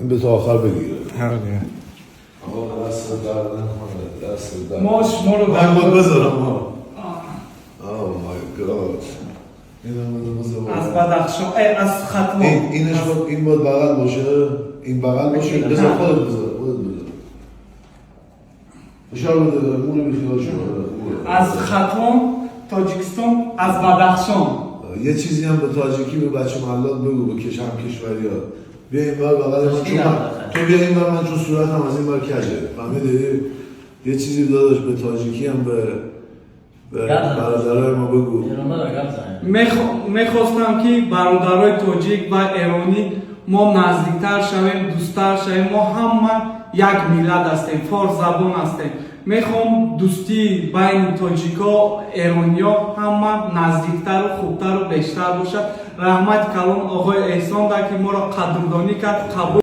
این به تا آخر بگیره. آره دیگه. آقا، دست درد نکنه، دست درد. ما شما رو من باید بذارم ها. Oh my God. اینم بذار بذار. از بدخشان، از ختلان. این باید بغل باشه، این بغل باشه. بذار، خودت بذار، خودت بذار. فشار بده، مو رو بیخیال شو. خوبه. از ختلان، تاجیکستان، از بدخشان. یه چیزی هم به تاجیکی به بچه محلات بگو، به هم کشوری ها. بیا این بر بغل من، چون من تو بیا این بر من، چون صورتم از این بر کجه، فهمیدی؟ یه چیزی داداش به تاجیکی هم به برادرای ما بگو. мехостам ки бародарои тоҷик ва эронӣ мо наздиктар шавем, дӯсттар шавем. Мо ҳама як миллат ҳастем, форсзабон ҳастем. Мехоҳам дӯстии байни тоҷико, эрониё ҳама наздиктару хубтару бештар бошад. Раҳмати калон оғои Эҳсон да ки моро қадрдонӣ кард, қабул.